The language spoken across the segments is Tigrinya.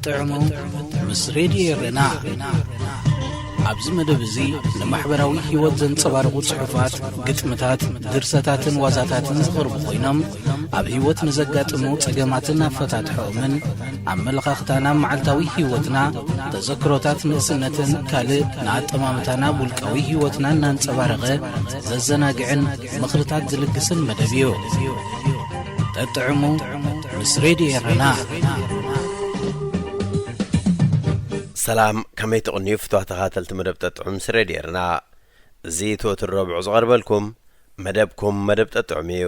ጥዕሙ ምስ ሬድዮ ኤረና። ኣብዚ መደብ እዚ ንማሕበራዊ ህይወት ዘንጸባርቑ ጽሑፋት፣ ግጥምታት፣ ድርሰታትን ዋዛታትን ዝቐርቡ ኮይኖም፣ ኣብ ህይወት ንዘጋጥሙ ጸገማትን ኣፈታትሖኦምን፣ ኣመለኻኽታና፣ መዓልታዊ ህይወትና፣ ተዘክሮታት ንእስነትን ካልእ ንኣጠማምታና ውልቃዊ ህይወትና እናንጸባረቐ ዘዘናግዕን ምኽርታት ዝልግስን መደብ እዩ። ጠጥዕሙ ምስ ሬድዮ ኤረና። ሰላም፣ ከመይ ትቕንዩ ፍትዋት ተኸታተልቲ መደብ ጠጥዑም ምስ ሬድዮ ኤረና? እዚ እቲ ወትሩ ረቡዕ ዝቐርበልኩም መደብኩም መደብ ጠጥዑም እዩ።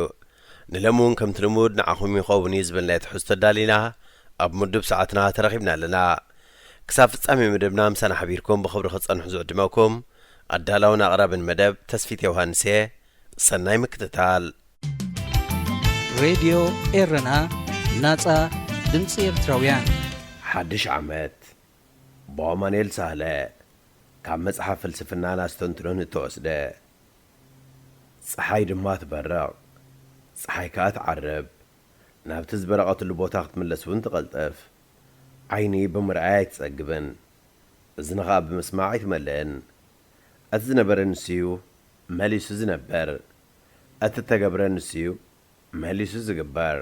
ንሎሚ እውን ከምቲ ልሙድ ንዓኹም ይኸውን እዩ ዝበልናዮ ትሕዝቶ ኣዳሊና ኣብ ምዱብ ሰዓትና ተረኺብና ኣለና። ክሳብ ፍጻሜ መደብና ምሳና ሓቢርኩም ብኽብሪ ክትጸንሑ ዝዕድመኩም ኣዳላውን ኣቕራብን መደብ ተስፊት ዮሃንስ እየ። ሰናይ ምክትታል። ሬድዮ ኤረና፣ ናጻ ድምጺ ኤርትራውያን። ሓድሽ ዓመት ብኣማኑኤል ሳህለ፣ ካብ መጽሓፍ ፍልስፍናን ኣስተንትኖን እተወስደ። ጸሓይ ድማ ትበርቕ፣ ጸሓይ ከኣ ትዓርብ፣ ናብቲ ዝበረቐትሉ ቦታ ክትምለስ እውን ትቐልጥፍ። ዓይኒ ብምርኣይ ኣይትጸግብን፣ እዝኒ ኸኣ ብምስማዕ ኣይትመልእን። እቲ ዝነበረ ንሱ እዩ መሊሱ ዝነብር፣ እቲ እተገብረ ንሱ እዩ መሊሱ ዝግበር።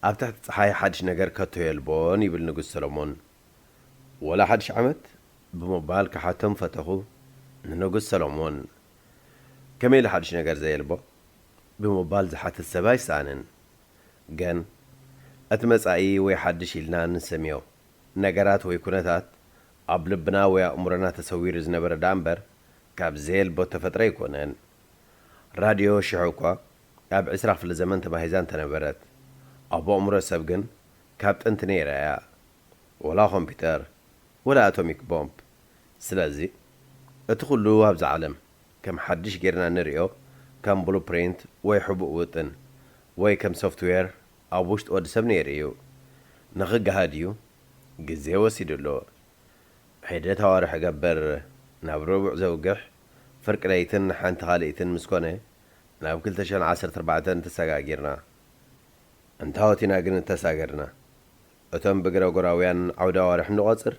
ኣብ ትሕቲ ጸሓይ ሓድሽ ነገር ከቶ የልቦን ይብል ንጉስ ሰሎሞን። ወላ ሓድሽ ዓመት ብምባል ክሓቶም ፈተኹ ንንጉስ ሰሎሞን። ከመይ ኢሉ ሓድሽ ነገር ዘየልቦ ብምባል ዝሓትት ሰብ ኣይሰኣንን። ግን እቲ መጻኢ ወይ ሓድሽ ኢልና እንሰምዮ ነገራት ወይ ኩነታት ኣብ ልብና ወይ ኣእምሮና ተሰዊሩ ዝነበረ ደኣ እምበር ካብ ዘየልቦ እተፈጥረ ኣይኮነን። ራድዮ ሽዑ እኳ ኣብ ዕስራ ክፍለ ዘመን ተባሂዛ እንተነበረት፣ ኣብ ኣእምሮ ሰብ ግን ካብ ጥንቲ ነይራ እያ። ወላ ኮምፒተር፣ ወላ ኣቶሚክ ቦምብ። ስለዚ እቲ ኩሉ ኣብዚ ዓለም ከም ሓድሽ ጌርና ንርእዮ ከም ብሉፕሪንት ወይ ሕቡእ ውጥን ወይ ከም ሶፍትዌር ኣብ ውሽጢ ወዲ ሰብ ነይሩ እዩ። ንኽገሃድ እዩ ግዜ ወሲዱ ኣሎ። ሒደት ኣዋርሕ እገብር ናብ ረቡዕ ዘውግሕ ፍርቂ ለይትን ሓንቲ ካልኢትን ምስ ኮነ ናብ ክልተ ሽሕን ዓሰርተ ኣርባዕተን ተሰጋጊርና። እንታወት ኢና ግን እተሳገርና? እቶም ብግረጎራውያን ዓውደ ኣዋርሕ ንቖጽር፣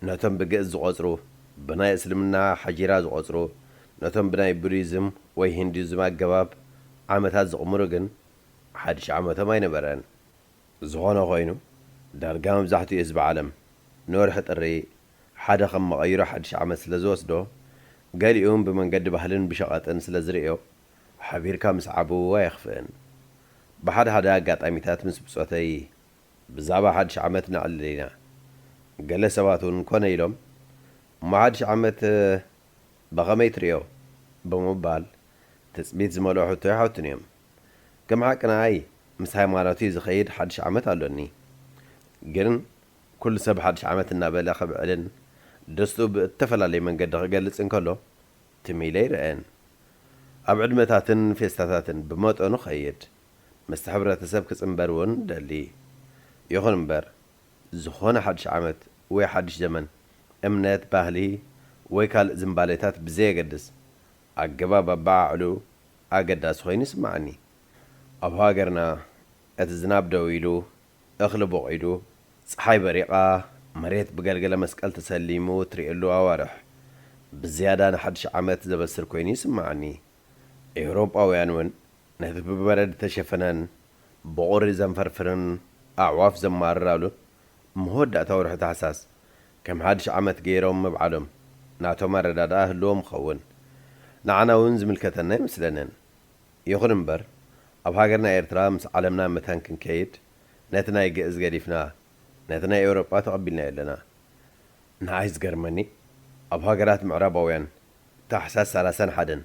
ነቶም ብግእዝ ዝቖጽሩ፣ ብናይ እስልምና ሓጂራ ዝቖጽሩ፣ ነቶም ብናይ ቡዲዝም ወይ ሂንዱዝም ኣገባብ ዓመታት ዝቕምሩ ግን ሓድሽ ዓመቶም ኣይነበረን። ዝኾነ ኾይኑ፣ ዳርጋ መብዛሕትኡ ህዝቢ ዓለም ንወርሒ ጥሪ ሓደ ከም መቐይሮ ሓድሽ ዓመት ስለ ዝወስዶ፣ ገሊኡን ብመንገዲ ባህልን ብሸቐጥን ስለ ዝርእዮ፣ ሓቢርካ ምስዓቡ ኣየኽፍእን። ብሓደ ሓደ ኣጋጣሚታት ምስ ብጾተይ ብዛዕባ ሓድሽ ዓመት ነዕልል ኢና። ገለ ሰባት እውን ኮነ ኢሎም፣ "እሞ ሓድሽ ዓመት ብኸመይ ትርእዮ?" ብምባል ትጽቢት ዝመልኦ ሕቶ ይሓቱኒ እዮም። ከም ሓቂ ንኣይ ምስ ሃይማኖተይ ዝኸይድ ሓድሽ ዓመት ኣሎኒ። ግን ኩሉ ሰብ ሓድሽ ዓመት እናበለ ከብዕልን ደስትኡ ብእተፈላለየ መንገዲ ክገልጽ እንከሎ ትም ኢለ ይርእየን። ኣብ ዕድመታትን ፌስታታትን ብመጠኑ ኸይድ፣ ምስቲ ሕብረተሰብ ክጽንበር እውን ደሊ። ይኹን እምበር፣ ዝኾነ ሓድሽ ዓመት ወይ ሓድሽ ዘመን፣ እምነት፣ ባህሊ ወይ ካልእ ዝንባሌታት ብዘየገድስ፣ ኣገባብ ኣበዓዕልኡ ኣገዳሲ ኮይኑ ይስምዓኒ። ኣብ ሃገርና፣ እቲ ዝናብ ደው ኢሉ፣ እኽሊ ቦቒሉ፣ ጸሓይ በሪቓ፣ መሬት ብገልገለ መስቀል ተሰሊሙ እትርእየሉ ኣዋርሕ፣ ብዝያዳ ንሓድሽ ዓመት ዘበስር ኮይኑ ይስምዓኒ። ኤውሮጳውያን እውን ነቲ ብበረድ እተሸፈነን ብቑሪ ዘንፈርፍርን ኣዕዋፍ ዘማርራሉን መወዳእታ ወርሒ ታሕሳስ ከም ሓድሽ ዓመት ገይሮም ምብዓሎም ናቶም ኣረዳድኣ ህልዎም ይኸውን። ንዓና እውን ዝምልከተና ኣይመስለንን። ይኹን እምበር፣ ኣብ ሃገርና ኤርትራ ምስ ዓለምና መታን ክንከይድ፣ ነቲ ናይ ግእዝ ገዲፍና፣ ነቲ ናይ ኤውሮጳ ተቐቢልናዮ ኣለና። ንዓይ ዝገርመኒ፣ ኣብ ሃገራት ምዕራባውያን ታሕሳስ ሰላሳን ሓደን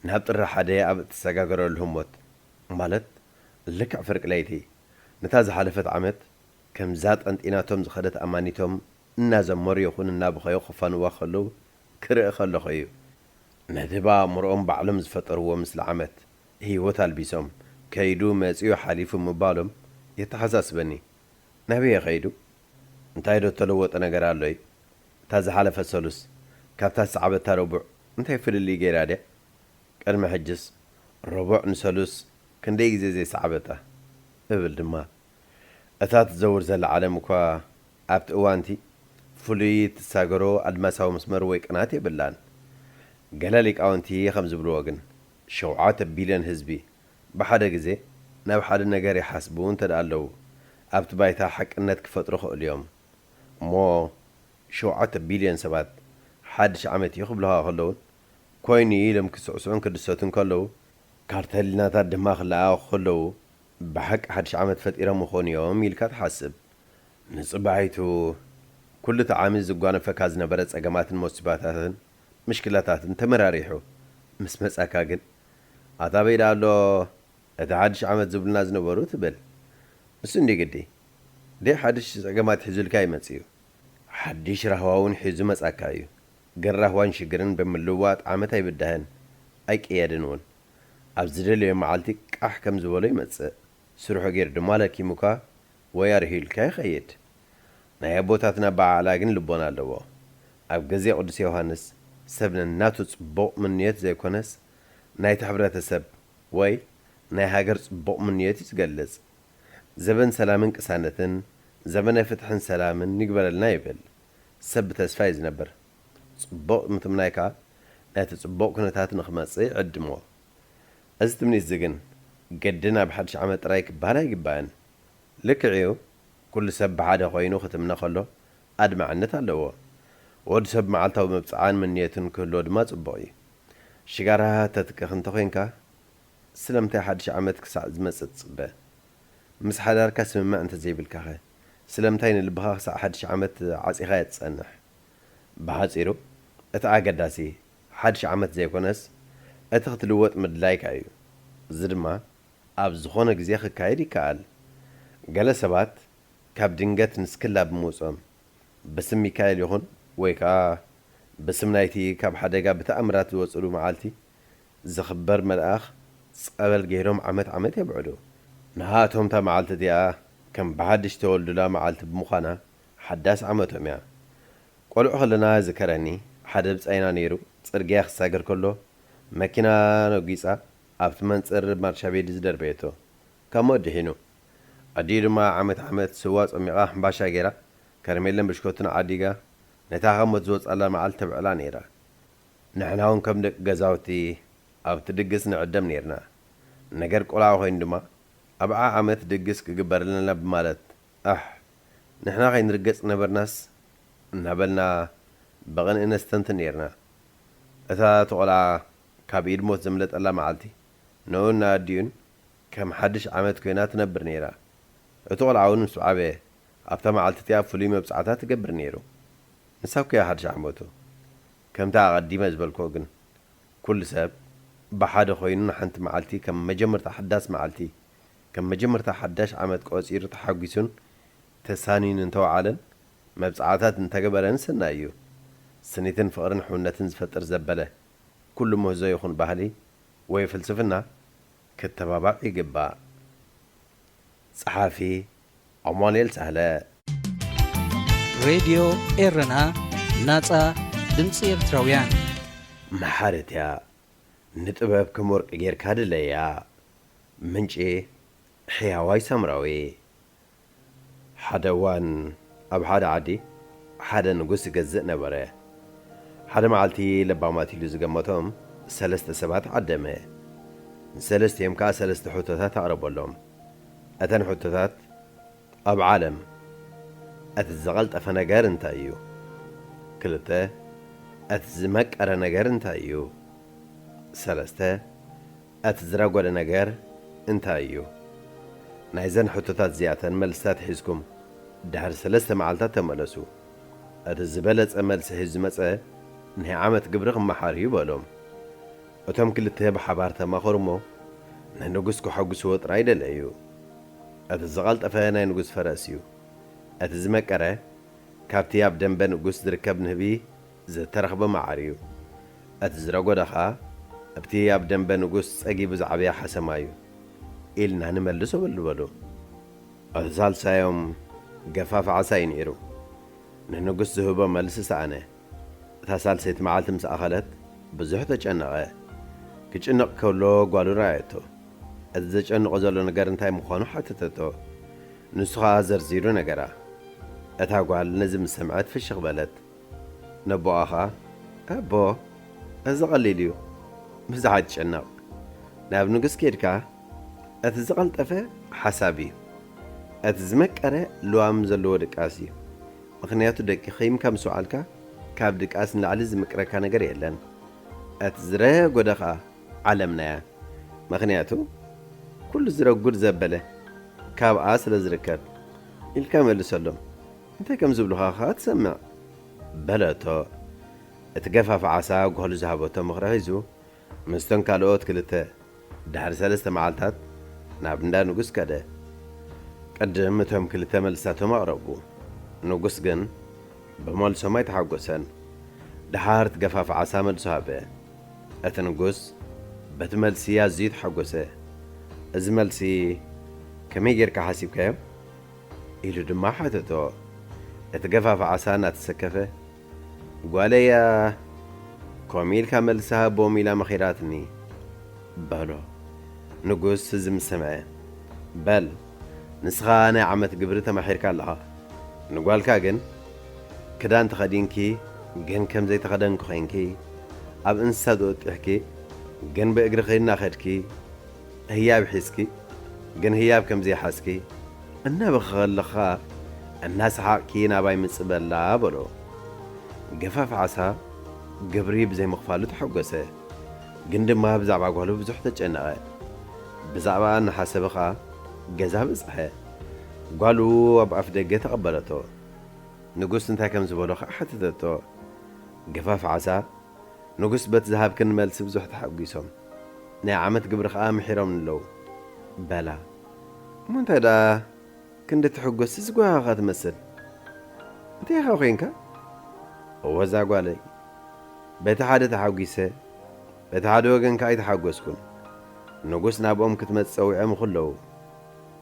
ናብ ጥሪ ሓደ ኣብ እተሰጋገረሉ ህሞት፣ ማለት ልክዕ ፍርቂ ለይቲ፣ ነታ ዝሓለፈት ዓመት ከምዛ ጠንጢናቶም ዝኸደት ኣማኒቶም እናዘመሩ ይኹን እናበኸዩ ክፋንዋ ከለዉ ክርኢ ከለኹ እዩ። ነቲ ብኣእምሮኦም ባዕሎም ዝፈጠርዎ ምስሊ ዓመት ህይወት ኣልቢሶም፣ ከይዱ መጺኡ ሓሊፉ ምባሎም የተሓሳስበኒ። ናበይ ከይዱ? እንታይ ዶ እተለወጠ ነገር ኣሎ እዩ? እታ ዝሓለፈት ሰሉስ ካብታ ዝሰዓበታ ረቡዕ እንታይ ፍልልይ ገይራ ድያ? ቅድሚ ሕጅስ ረቡዕ ንሰሉስ ክንደይ ግዜ ዘይሰዓበታ? እብል ድማ። እታ ትዘውር ዘላ ዓለም እኳ ኣብቲ እዋንቲ ፍሉይ ትሳገሮ ኣድማሳዊ መስመር ወይ ቅናት የብላን። ገለ ሊቃውንቲ ከም ዝብልዎ ግን፣ ሸውዓተ ቢልዮን ህዝቢ ብሓደ ግዜ ናብ ሓደ ነገር ይሓስቡ እንተ ደኣ ኣለዉ፣ ኣብቲ ባይታ ሓቅነት ክፈጥሩ ክእሉ እዮም። እሞ ሸውዓተ ቢልዮን ሰባት ሓድሽ ዓመት እዩ ክብልኻ ከለዉን፣ ኮይኑ እዩ ኢሎም ክስዕስዑን ክድሰቱን ከለዉ፣ ካርታ ህሊናታት ድማ ክለኣኣኹ ከለዉ፣ ብሓቂ ሓድሽ ዓመት ፈጢሮም ይኾኑ እዮም ኢልካ ትሓስብ። ንጽባሒቱ፣ ኩሉ እቲ ዓሚ ዝጓነፈካ ዝነበረ ጸገማትን ሞሲባታትን ምሽክላታትን ተመራሪሑ ምስ መጻካ ግን፣ ኣታ በይ ደኣ ኣሎ እቲ ሓድሽ ዓመት ዝብሉና ዝነበሩ ትብል። ንሱ እንዲ ግዲ፣ ደይ ሓድሽ ጸገማት ሒዙልካ ይመጽእ እዩ። ሓድሽ ራህዋ እውን ሒዙ መጻካ እዩ። ግን ራህዋን ሽግርን ብምልውዋጥ ዓመት ኣይብዳህን፣ ኣይቅየድን እውን። ኣብ ዝደለዮ መዓልቲ ቃሕ ከም ዝበሎ ይመጽእ። ስርሑ ገይሩ ድማ ለኪሙካ ወይ ኣርሂሉካ ይኸይድ። ናይ ኣቦታትና ኣበዓዕላ ግን ልቦና ኣለዎ። ኣብ ግዜ ቅዱስ ዮሃንስ፣ ሰብ ነናቱ ጽቡቕ ምንዮት ዘይኮነስ፣ ናይቲ ሕብረተሰብ ወይ ናይ ሃገር ጽቡቕ ምንዮት እዩ ዝገልጽ። ዘበን ሰላምን ቅሳነትን፣ ዘበነ ፍትሕን ሰላምን ይግበረልና ይብል። ሰብ ብተስፋ እዩ ዝነብር። ጽቡቕ ምትምናይ ከኣ ነቲ ጽቡቕ ኩነታት ንኽመጽእ ይዕድሞ። እዚ ትምኒት እዚ ግን ግድን ኣብ ሓድሽ ዓመት ጥራይ ክበሃል ኣይግባእን። ልክዕ እዩ፣ ኩሉ ሰብ ብሓደ ኮይኑ ክትምነ ከሎ ኣድማዕነት ኣለዎ። ወዲ ሰብ መዓልታዊ መብጽዓን ምንየትን ክህልዎ ድማ ጽቡቕ እዩ። ሽጋራ ተትክኽ እንተኾይንካ፣ ስለምንታይ ሓድሽ ዓመት ክሳዕ ዝመጽእ ትጽበ? ምስ ሓዳርካ ስምምዕ እንተዘይብልካኸ፣ ስለምንታይ ንልብኻ ክሳዕ ሓድሽ ዓመት ዓጺኻዮ ትጸንሕ? ብሓጺሩ፣ እቲ ኣገዳሲ፣ ሓድሽ ዓመት ዘይኮነስ፣ እቲ ክትልወጥ ምድላይካ እዩ። እዚ ድማ ኣብ ዝኾነ ግዜ ክካየድ ይከኣል። ገለ ሰባት ካብ ድንገት ንስክላ ብምውጾም፣ ብስም ሚካኤል ይኹን ወይ ከኣ ብስም ናይቲ ካብ ሓደጋ ብተኣምራት ዝወጽሉ መዓልቲ ዝኽበር መልኣኽ ጸበል ገይሮም ዓመት ዓመት የብዕሉ። ንሃቶም እታ መዓልቲ እቲኣ ከም ብሓድሽ ዝተወልዱላ መዓልቲ ብምዃና ሓዳስ ዓመቶም እያ። ቆልዑ ከለና ዝከረኒ፣ ሓደ ብጻይና ነይሩ፣ ጽርግያ ክሳገር ከሎ፣ መኪና ነጒጻ ኣብቲ መንጽር ማርሻ ቤዲ ዝደርበየቶ። ካብ ሞት ድሒኑ። ኣዲኡ ድማ ዓመት ዓመት ስዋ ጸሚቓ ሕምባሻ ገይራ፣ ከረሜለን ብሽኮትን ዓዲጋ፣ ነታ ካብ ሞት ዝወጻላ መዓልቲ ተብዕላ ነይራ። ንሕና እውን ከም ደቂ ገዛውቲ ኣብቲ ድግስ ንዕደም ነይርና። ነገር ቆልዓ ኮይኑ ድማ፣ ኣብኣ ዓመት ድግስ ክግበረልና ብማለት፣ ኣሕ፣ ንሕና ከይንርገጽ ነበርናስ እናበልና ብቕንኢ ነስተንትን ነይርና። እታ እቲ ቆልዓ ካብ ኢድ ሞት ዘምለጠላ መዓልቲ፣ ንኡን ንኣዲኡን ከም ሓድሽ ዓመት ኮይና ትነብር ነይራ። እቲ ቆልዓ እውን ምስ ዓበየ፣ ኣብታ መዓልቲ እቲኣ ፍሉይ መብጽዓታት ትገብር ነይሩ። ንሳ እኮ እያ ሓድሽ ዓመቱ። ከምቲ ኣቐዲመ ዝበልክዎ ግን፣ ኩሉ ሰብ ብሓደ ኮይኑ ንሓንቲ መዓልቲ ከም መጀመርታ ሓዳስ መዓልቲ፣ ከም መጀመርታ ሓዳሽ ዓመት ቆጺሩ ተሓጒሱን ተሳንዩን እንተወዓለን፣ መብጽዓታት እንተገበረን ሰናይ እዩ። ስኒትን ፍቕርን ሕውነትን ዝፈጥር ዘበለ ኩሉ ምህዞ ይኹን ባህሊ ወይ ፍልስፍና ክተባባዕ ይግባእ። ጸሓፊ ኣማኑኤል ሳህለ። ሬድዮ ኤረና፣ ናጻ ድምጺ ኤርትራውያን። መሓርት እያ። ንጥበብ ከም ወርቂ ጌርካ ድለያ። ምንጪ ሕያዋይ ሳምራዊ። ሓደ እዋን ኣብ ሓደ ዓዲ ሓደ ንጉስ ይገዝእ ነበረ። ሓደ መዓልቲ ለባማት ኢሉ ዝገመቶም ሰለስተ ሰባት ዓደመ። ንሰለስቲኦም ከኣ ሰለስተ ሕቶታት ኣቕረበሎም። እተን ሕቶታት፣ ኣብ ዓለም እቲ ዝቐልጠፈ ነገር እንታይ እዩ? ክልተ፣ እቲ ዝመቀረ ነገር እንታይ እዩ? ሰለስተ፣ እቲ ዝረጎደ ነገር እንታይ እዩ? ናይዘን ሕቶታት እዚኣተን መልስታት ሒዝኩም ድሕሪ ሰለስተ መዓልታት ተመለሱ። እቲ ዝበለጸ መልሲ ሒዙ ዝመጸ ናይ ዓመት ግብሪ ክመሓር እዩ በሎም። እቶም ክልተ ብሓባር ተማኸሩ እሞ ንንጉስ ከሐጉስዎ ጥራይ ደለዩ። እቲ ዝቐልጠፈ ናይ ንጉስ ፈረስ እዩ። እቲ ዝመቀረ ካብቲ ኣብ ደንበ ንጉስ ዝርከብ ንህቢ ዝተረኽበ መዓር እዩ። እቲ ዝረጎደ ኸኣ ኣብቲ ኣብ ደንበ ንጉስ ጸጊቡ ዝዓበየ ሓሰማ እዩ ኢልና ንመልሶ በሉ በሉ። እቲ ሳልሳዮም ገፋፍ ዓሳ እዩ ነይሩ። ንንጉስ ዝህቦ መልሲ ሰኣነ። እታ ሳልሰይቲ መዓልቲ ምስ ኣኸለት ብዙሕ ተጨነቐ። ክጭነቕ ከሎ ጓሉ ረኣየቶ። እቲ ዘጨንቖ ዘሎ ነገር እንታይ ምዃኑ ሓተተቶ። ንሱ ኸኣ ዘርዚሩ ነገራ። እታ ጓል ነዚ ምስ ሰምዐት ፍሽኽ በለት። ነቦኣ ኸኣ፣ "ኣቦ፣ እዚ ቐሊል እዩ፣ ብዙሕ ኣይትጨነቕ። ናብ ንጉስ ኬድካ፣ እቲ ዝቐልጠፈ ሓሳብ እዩ። እቲ ዝመቀረ ልዋም ዘለዎ ድቃስ እዩ። ምኽንያቱ ደቂኺ ምካብ ምስ ወዓልካ፣ ካብ ድቃስ ንላዕሊ ዝምቅረካ ነገር የለን። እቲ ዝረጎደ ኸኣ ዓለምና እያ። ምኽንያቱ ኩሉ ዝረጉድ ዘበለ ካብኣ ስለ ዝርከብ" ኢልካ መልሰሎም። "እንታይ ከም ዝብሉኻ ኸኣ ትሰምዕ?" በለቶ። እቲ ገፋፍ ዓሳ ጓሉ ዝሃበቶ ምኽሪ ሒዙ፣ ምስቶም ካልኦት ክልተ ድሕሪ ሰለስተ መዓልታት ናብ እንዳ ንጉስ ከደ። ቅድም እቶም ክልተ መልስታቶም ኣቕረቡ። ንጉስ ግን ብመልሶም ኣይተሓጎሰን። ደሓር እቲ ገፋፍ ዓሳ መልሱ ሃበ። እቲ ንጉስ በቲ መልሲ ኣዝዩ ተሓጎሰ። "እዚ መልሲ ከመይ ጌርካ ሓሲብካዮ?" ኢሉ ድማ ሓተቶ። እቲ ገፋፍ ዓሳ እናተሰከፈ፣ "ጓለይ እያ፣ ከምኡ ኢልካ መልሲ ሃቦም ኢላ መኺራትኒ" በሎ። ንጉስ እዚ ምስ ሰምዐ፣ "በል ንስኻ ናይ ዓመት ግብሪ ተማሒርካ ኣለኻ። ንጓልካ ግን ክዳን ተኸዲንኪ ግን ከም ዘይተኸደንኪ ኮይንኪ፣ ኣብ እንስሳ ተወጢሕኪ ግን ብእግርኺ እናኸድኪ፣ ህያብ ሒዝኪ ግን ህያብ ከም ዘይሓዝኪ፣ እናበኸ ከለኻ እናሰሓቕኪ ናባይ ምጽእ በላ" በሎ። ገፋፍ ዓሳ ግብሪ ብዘይምኽፋሉ ተሓጎሰ፣ ግን ድማ ብዛዕባ ጓሉ ብዙሕ ተጨነቐ። ብዛዕባኣ እናሓሰበ ኸኣ ገዛ በጽሐ። ጓሉ ኣብ ኣፍ ደገ ተቐበለቶ። ንጉስ እንታይ ከም ዝበሎ ኸኣ ሓተተቶ። ገፋፍ ዓሳ ንጉስ በቲ ዝሃብክኒ መልሲ ብዙሕ ተሓጒሶም፣ ናይ ዓመት ግብሪ ኸኣ ምሒሮምኒ ኣለዉ በላ። እሞ እንታይ ደኣ ክንዲ ትሕጎስ ዝጓሃኻ ትመስል? እንታይ ኢኻ ኮይንካ? እወ እዛ ጓለይ፣ በቲ ሓደ ተሓጒሰ፣ በቲ ሓደ ወገን ከኣ ኣይተሓጎስኩን። ንጉስ ናብኦም ክትመጽእ ጸዊዖም ከለዉ።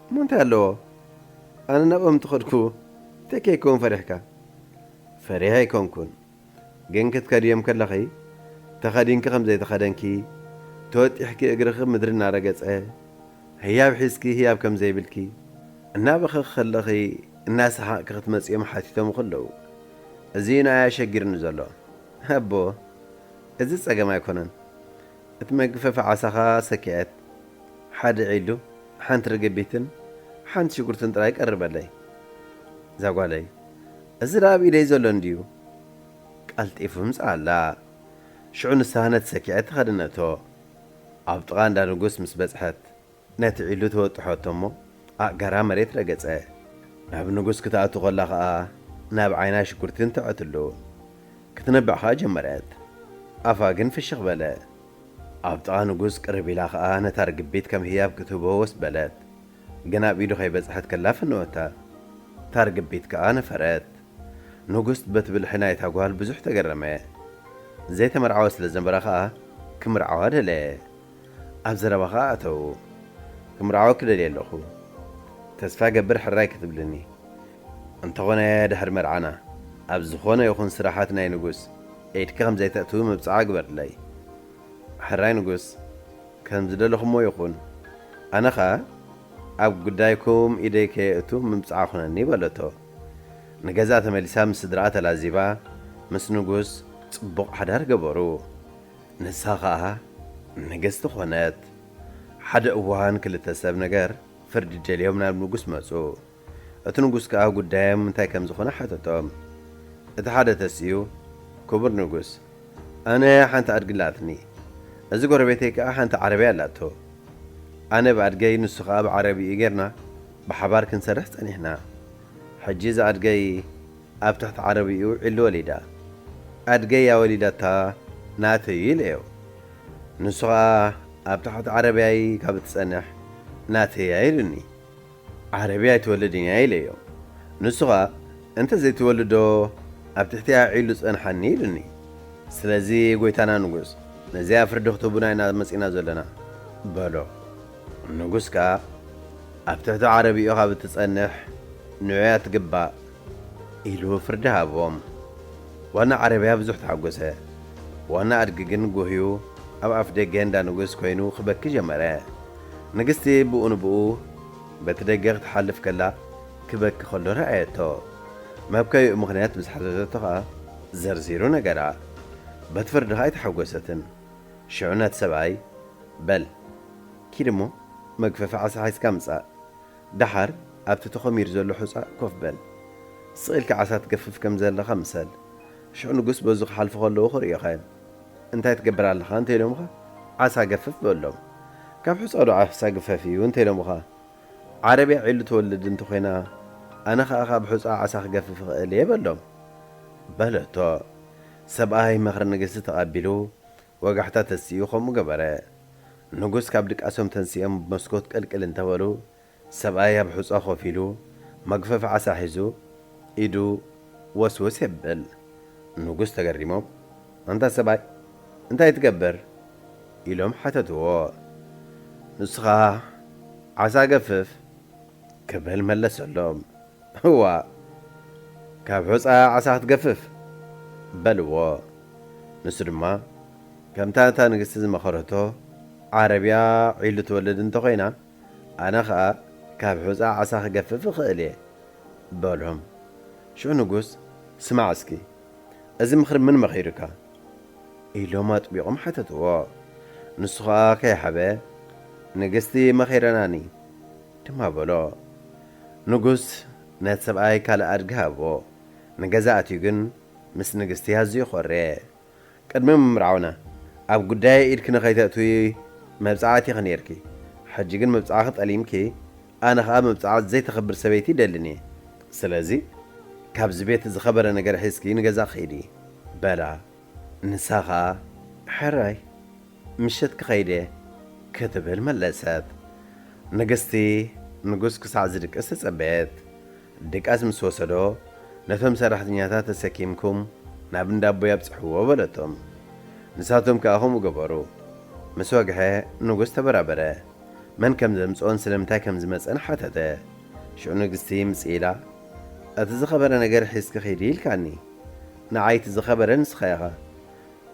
እሞ እንታይ ኣለዎ? ኣነ ናብኦም እንተኸድኩ እንታይ ከይከውን ፈሪሕካ? ፈሪሐ ኣይኮንኩን። ግን ክትከድዮም ከለኺ፣ ተኸዲንኪ ከም ዘይተኸደንኪ፣ ተወጢሕኪ እግርኺ ምድሪ እናረገጸ፣ ህያብ ሒዝኪ ህያብ ከም ዘይብልኪ፣ እናበኸኺ ከለኺ እናሰሓቕኪ ክትመጽዮም ሓቲቶም ከለዉ፣ እዚ እዩ ንኣይ ኣሸጊርኒ ዘሎ። ኣቦ፣ እዚ ጸገም ኣይኮነን። እቲ መግፈፊ ዓሳኻ ሰኪዐት፣ ሓደ ዒሉ፣ ሓንቲ ርግቢትን ሓንቲ ሽጉርትን ጥራይ ቀርበለይ። እዛ ጓለይ፣ እዚ ደኣ ኣብ ኢደይ ዘሎ እንድዩ። ቀልጢፉ ምጽኣላ። ሽዑ ንሳ ነቲ ሰኪዐት ተኸደነቶ። ኣብ ጥቓ እንዳ ንጉስ ምስ በጽሐት፣ ነቲ ዒሉ ተወጥሖቶ እሞ፣ ኣእጋራ መሬት ረገጸ። ናብ ንጉስ ክትኣቱ ኸላ ኸኣ፣ ናብ ዓይና ሽጉርቲ እንተዐትሉ። ክትነብዕ ኸኣ ጀመረት። ኣፋ ግን ፍሽኽ በለ። ኣብ ጥቓ ንጉስ ቅርብ ኢላ ኸኣ ነታ ርግቢት ከም ህያብ ክትህቦ ወስ በለት። ግን ኣብ ኢዱ ከይበጽሐት ከላ ፈነወታ። እታ ርግቢት ከኣ ነፈረት። ንጉስ በቲ ብልሒ ናይታ ጓል ብዙሕ ተገረመ። ዘይተመርዓወ ስለ ዝነበራ ኸኣ ክምርዓዋ ደለየ። ኣብ ዘረባ ኸኣ ኣተዉ። "ክምርዓወኪ ደልየ ኣለኹ። ተስፋ ገብር ሕራይ ክትብልኒ። እንተኾነ ድሕሪ መርዓና፣ ኣብ ዝኾነ ይኹን ስራሓት ናይ ንጉስ፣ ኢድኪ ከም ዘይተእትዊ ምብጻዓ ግበርለይ።" "ሕራይ ንጉስ፣ ከም ዝደለኹሞ ይኹን። ኣነ ኸኣ ኣብ ጉዳይኩም ኢደይ ከየእቱ ምብጻዓ ኩነኒ" በለቶ። ንገዛ ተመሊሳ ምስ ስድራኣ ተላዚባ፣ ምስ ንጉስ ጽቡቕ ሓዳር ገበሩ። ንሳ ኸኣ ንግስቲ ኾነት። ሓደ እዋን ክልተ ሰብ ነገር ፍርዲ ደልዮም ናብ ንጉስ መጹ። እቲ ንጉስ ከኣ ጉዳዮም እንታይ ከም ዝኾነ ሓተቶም። እቲ ሓደ ተሲኡ፣ "ክቡር ንጉስ፣ ኣነ ሓንቲ ኣድጊ ኣላትኒ። እዚ ጎረቤተይ ከኣ ሓንቲ ዓረብያ ኣላቶ። ኣነ ብኣድገይ፣ ንሱ ከኣ ብዓረብይኡ ጌርና ብሓባር ክንሰርሕ ጸኒሕና። ሕጂ እዛ ኣድገይ ኣብ ትሕቲ ዓረብይኡ ዒሉ ወሊዳ። ኣድገይ እያ ወሊዳታ፣ ናተይ ኢለዮ። ንሱ ኸኣ ኣብ ትሕቲ ዓረብያይ ካብ እትጸንሕ ናተይ እያ ኢሉኒ። ዓረብያ ኣይትወልድን እያ ኢለዮ። ንሱ ኸኣ እንተ ዘይትወልዶ ኣብ ትሕቲኣ ዒሉ ጸንሓኒ ኢሉኒ። ስለዚ ጎይታና ንጉስ፣ ነዚኣ ፍርዲ ክትህቡና ኢና መጺና ዘለና" በሎ። ንጉስ ከኣ ኣብ ትሕቲ ዓረብይኡ ካብ እትጸንሕ ንዑ እያ ትግባእ ኢሉ ፍርዲ ሃቦም። ዋና ዓረብያ ብዙሕ ተሓጎሰ። ዋና ኣድጊ ግን ጉህዩ ኣብ ኣፍ ደገ እንዳ ንጉስ ኮይኑ ክበኪ ጀመረ። ንግስቲ ብኡ ንብኡ በቲ ደገ ክትሓልፍ ከላ ክበኪ ከሎ ረኣየቶ። መብከይኡ ምኽንያት ምስ ሓተተቶ ኸኣ ዘርዚሩ ነገራ። በቲ ፍርዲ ኸኣ ኣይተሓጎሰትን። ሽዑ ነቲ ሰብኣይ፣ በል ኪድ እሞ መግፈፊ ዓሳ ሒዝካ ምጻእ። ደሓር ኣብቲ ተኾሚሩ ዘሎ ሑጻ ኮፍ በል። ስቕ ኢልካ ዓሳ ትገፍፍ ከም ዘለኻ ምሰል። ሽዑ ንጉስ በዙ ክሓልፉ ከለዉ ክርእዩኻ እዮም። እንታይ ትገብር ኣለኻ እንተ ኢሎምኻ፣ ዓሳ ገፍፍ በሎም። ካብ ሑጻ ዶ ዓሳ ግፈፍ እዩ እንተ ኢሎምኻ፣ ዓረብያ ዒሉ ትወልድ እንተኾይና፣ ኣነ ኸኣ ካብ ሑጻ ዓሳ ክገፍፍ እኽእል እየ በሎም። በለቶ። ሰብኣይ ምኽሪ ንግስቲ ተቐቢሉ፣ ወጋሕታ ተሲኡ ከምኡ ገበረ። ንጉስ ካብ ድቃሶም ተንሲኦም ብመስኮት ቅልቅል እንተበሉ፣ ሰብኣይ ኣብ ሑጻ ኮፍ ኢሉ፣ መግፈፊ ዓሳ ሒዙ፣ ኢዱ ወስወስ የብል። ንጉስ ተገሪሞም፣ ኣንታ ሰብኣይ፣ እንታይ ትገብር? ኢሎም ሓተትዎ። ንሱ ኸኣ፣ ዓሳ ገፍፍ፣ ክብል መለሰሎም። እዋ፣ ካብ ሑጻ ዓሳ ክትገፍፍ፣ በልዎ። ንሱ ድማ፣ ከምታ እታ ንግስቲ ዝመኸረቶ፣ ዓረብያ ዒሉ ትወልድ እንተኾይና፣ ኣነ ኸኣ ካብ ሑጻ ዓሳ ክገፍፍ እኽእል እየ፣ በሎም። ሽዑ ንጉስ፣ ስማዕ እስኪ፣ እዚ ምኽሪ መን መኺሩካ? ኢሎም ኣጥቢቖም ሓተትዎ። ንሱ ኸኣ ከይሓበ፣ ንግስቲ መኺረናኒ፣ ድማ በሎ። ንጉስ ነቲ ሰብኣይ ካልእ ኣድጊ ሃቦ። ንገዛ ኣትዩ ግን ምስ ንግስቲ ኣዝዩ ኾረየ። ቅድሚ ምምርዓውና ኣብ ጉዳየይ ኢድኪ ንኸይተእትዊ መብጽዓ ኣቲኺ ኔርኪ። ሕጂ ግን መብጽዓኺ ጠሊምኪ፣ ኣነ ኸኣ መብጽዓ ዘይተኽብር ሰበይቲ ይደልን እየ። ስለዚ ካብዚ ቤት ዝኸበረ ነገር ሒዝኪ ንገዛኺ ኪዲ፣ በላ። ንሳ ኸኣ፣ ሕራይ፣ ምሸት ክኸይድ እየ፣ ክትብል መለሰት። ንግስቲ ንጉስ ክሳዕ ዝድቅስ ተጸበየት። ድቃስ ምስ ወሰዶ፣ ነቶም ሰራሕተኛታት ተሰኪምኩም ናብ እንዳ ኣቦይ ኣብጽሕዎ በለቶም። ንሳቶም ከኣ ከምኡ ገበሩ። ምስ ወግሐ ንጉስ ተበራበረ። መን ከም ዘምጽኦን ስለምንታይ ከም ዝመጸን ሓተተ። ሽዑ ንግስቲ ምጽእ ኢላ፣ እቲ ዝኸበረ ነገር ሒዝኪ ኺዲ ኢልካኒ። ንዓይ እቲ ዝኸበረ ንስኻ ኢኻ።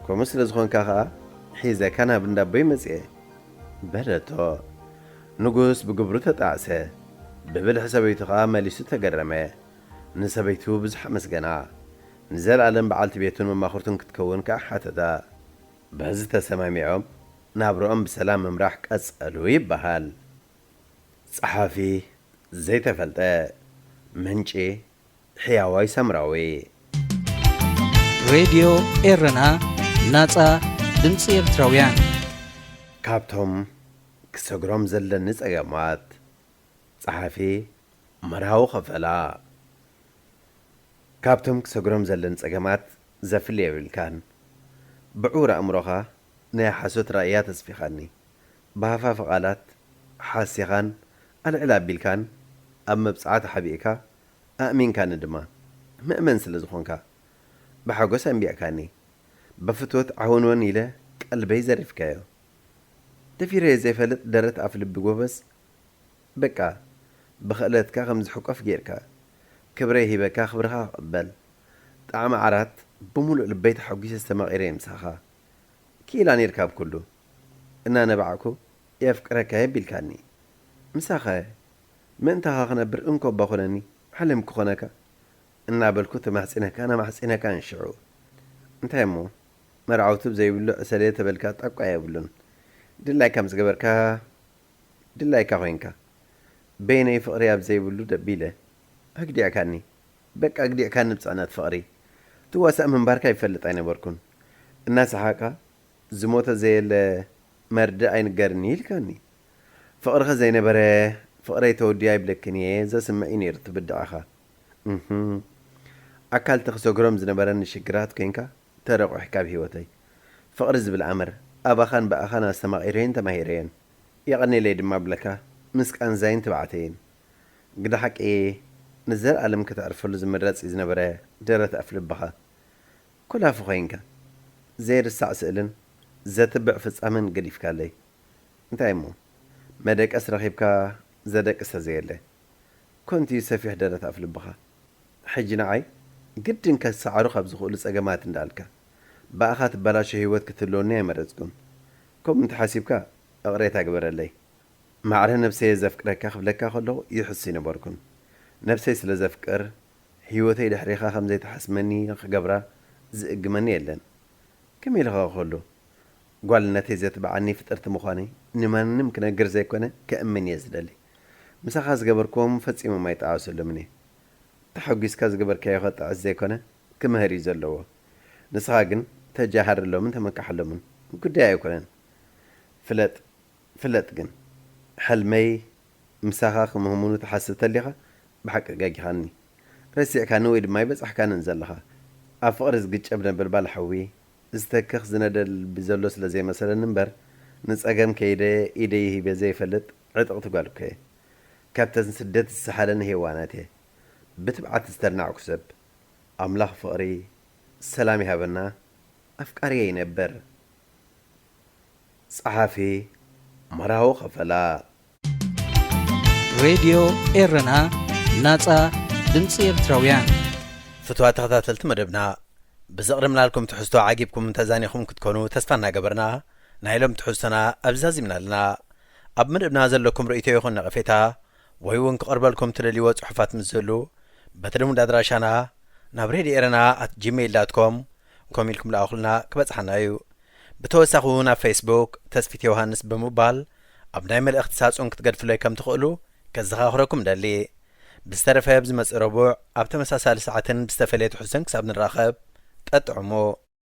ከምኡ ስለ ዝኾንካ ኸኣ ሒዘካ ናብ እንዳ ኣቦይ መጽየ፣ በለቶ። ንጉስ ብግብሩ ተጣዕሰ። ብብልሒ ሰበይቱ ኸኣ መሊሱ ተገረመ። ንሰበይቱ ብዙሕ ኣመስገና። ንዘለኣለም በዓልቲ ቤቱን መማኽርቱን ክትከውን ከኣ ሓተታ። በዚ ተሰማሚዖም ናብርኦም ብሰላም ምምራሕ ቀጸሉ ይበሃል። ጸሓፊ ዘይተፈልጠ። ምንጪ ሕያዋይ ሳምራዊ። ሬድዮ ኤረና፣ ናጻ ድምጺ ኤርትራውያን። ካብቶም ክሰግሮም ዘለኒ ጸገማት። ጸሓፊ መርሃዊ ከፈላ። ካብቶም ክሰግሮም ዘለኒ ጸገማት ዘፍሊ የብልካን። ብዕዉር ኣእምሮኻ ናይ ሓሶት ራእያ ተስፊኻኒ። ብሃፋፊ ቃላት ሓሲኻን ኣልዕል ኣቢልካን ኣብ መብጽዓ ተሓቢእካ ኣእሚንካኒ ድማ። ምእመን ስለ ዝኾንካ ብሓጎስ ኣንቢዕካኒ። ብፍትወት ዓወንወን ኢለ ቀልበይ ዘሪፍካዮ። ደፊረዮ ዘይፈልጥ ደረት ኣፍ ልቢ ጎበዝ። በቃ ብኽእለትካ ከም ዝሕቆፍ ጌርካ። ክብረይ ሂበካ ክብርኻ ክቕበል። ጣዕሚ ዓራት ብምሉእ ልበይ ተሓጒሰ ዝተማቒረ እየ ምሳኻ። ክኢላ ኔርካ ኣብ ኩሉ። እናነባዕኩ የፍቅረካ የቢልካኒ። ምሳኸ ምእንታኻ ክነብር እንኮ እባ ኩነኒ፣ ዓለም ክኾነካ እናበልኩ ተማሕጺነካን ኣማሕጺነካን ሽዑ። እንታይ እሞ መርዓውቲ ብዘይብሉ ዕሰለ ተበልካ ጣቋ የብሉን። ድላይካ ምስ ገበርካ ድላይካ ኮይንካ። በይነይ ፍቕሪ ኣብ ዘይብሉ ደቢለ ኣግዲዕካኒ። በቃ ኣግዲዕካኒ ብጽዕነት ፍቕሪ። ትዋሳእ ምንባርካ ይፈልጥ ኣይነበርኩን። እናሰሓቕካ ዝሞተ ዘየለ መርድእ ኣይንገርኒ ኢልካኒ። ፍቕርኸ ዘይነበረ ፍቕረይ ተወዲኡ ኣይብለክን እየ ዘስምዕ እዩ ነይሩ እቲ ብድዐኻ። እህ። ኣካልቲ ክሰግሮም ዝነበረኒ ሽግራት ኮይንካ ተረቑሕ ካብ ህይወተይ። ፍቕሪ ዝብል ኣምር ኣባኻን ብኣኻን ኣስተማቒረዮን ተማሂረዮን። የቐንየለይ ድማ እብለካ ምስ ቃንዛይን ትብዓተይን። ግደ ሓቂ ንዘለኣለም ከተዕርፈሉ ዝምረጽ እዩ ዝነበረ ደረት ኣፍ ልብኻ። ኮላፊ ኮይንካ ዘይርሳዕ ስእልን ዘትብዕ ፍጻመን ገዲፍካለይ። እንታይ እሞ መደቀስ ረኺብካ ዘደቅስ ተዘየለ። ኮንቱ እዩ ሰፊሕ ደረት ኣፍ ልብኻ። ሕጂ ንዓይ ግድን ከሰዓሩ ካብ ዝኽእሉ ጸገማት እንዳልካ ብኣኻ ትበላሾ ህይወት ክትህልወኒ ኣይመረጽኩን። ከምኡ እንተሓሲብካ እቕሬታ ግበረለይ። ማዕረ ነብሰየ ዘፍቅረካ ክብለካ ከለኹ ይሕሱ ኣይነበርኩን። ነብሰይ ስለ ዘፍቅር ህይወተይ ድሕሪኻ ከም ዘይትሓስመኒ ክገብራ ዝእግመኒ የለን። ከመይ ኢልኻ ክህሉ? ጓልነተይ ዘትብዓኒ ፍጥርቲ ምዃነይ ንማንም ክነግር ዘይኮነ ከእምን እየ ዝደሊ። ምሳኻ ዝገበርክዎም ፈጺሞም ኣይጠዓሰሎምን እየ። ተሓጒስካ ዝገበርካዮ ከጥዕስ ዘይኮነ ክምህር እዩ ዘለዎ። ንስኻ ግን ተጃሃረሎምን ተመካሓሎምን። ጉዳይ ኣይኮነን። ፍለጥ፣ ፍለጥ ግን፣ ሕልመይ ምሳኻ ክምህሙኑ ትሓስብ ተሊኻ ብሓቂ ኣጋጊኻኒ። ረሲዕካኒ ወይ ድማ ኣይበጻሕካንን ዘለኻ። ኣብ ፍቕሪ ዝግጨብ ነበልባል ሓዊ ዝተክኽ ዝነደ ልቢ ዘሎ ስለ ዘይመሰለኒ እምበር፣ ንጸገም ከይደ ኢደይ ሂበ ዘይፈልጥ ዕጥቕቲ ጓል እኮ እየ። ካብተን ስደት ዝሰሓለኒ ሄዋናት እየ። ብትብዓት ዝተልናዕኩ ሰብ። ኣምላኽ ፍቕሪ፣ ሰላም ይሃበና። ኣፍቃሪየ ይነብር። ጸሓፊ፣ መርሃዊ ከፈላ። ሬድዮ ኤረና፣ ናጻ ድምጺ ኤርትራውያን። ፍትዋት ተኸታተልቲ መደብና፣ ብዘቕረብናልኩም ትሕዝቶ ዓጊብኩም ተዛኒኹም ክትኮኑ ተስፋ እናገበርና፣ ናይ ሎም ትሕዝቶና ኣብዚ ዛዚምና ኣለና። ኣብ መደብና ዘለኩም ርእይቶ ይኹን ነቐፌታ፣ ወይ እውን ክቐርበልኩም ትደልይዎ ጽሑፋት ምስ ዝህሉ፣ በቲ ልሙድ ኣድራሻና ናብ ሬድዮ ኤረና ኣት ጂሜይል ዳት ኮም ኮም ኢልኩም ልኣኹልና፣ ክበጽሓና እዩ። ብተወሳኺ እውን ኣብ ፌስቡክ ተስፊት ዮሃንስ ብምባል ኣብ ናይ መልእኽቲ ሳጹን ክትገድፉለይ ከም ትኽእሉ ከዘኻኽረኩም ደሊ። ብዝተረፈ ኣብ ዝመጽእ ረቡዕ ኣብ ተመሳሳሊ ሰዓትን ብዝተፈለየ ትሕዝቶን ክሳብ ንራኸብ፣ ጠጥዕሙ።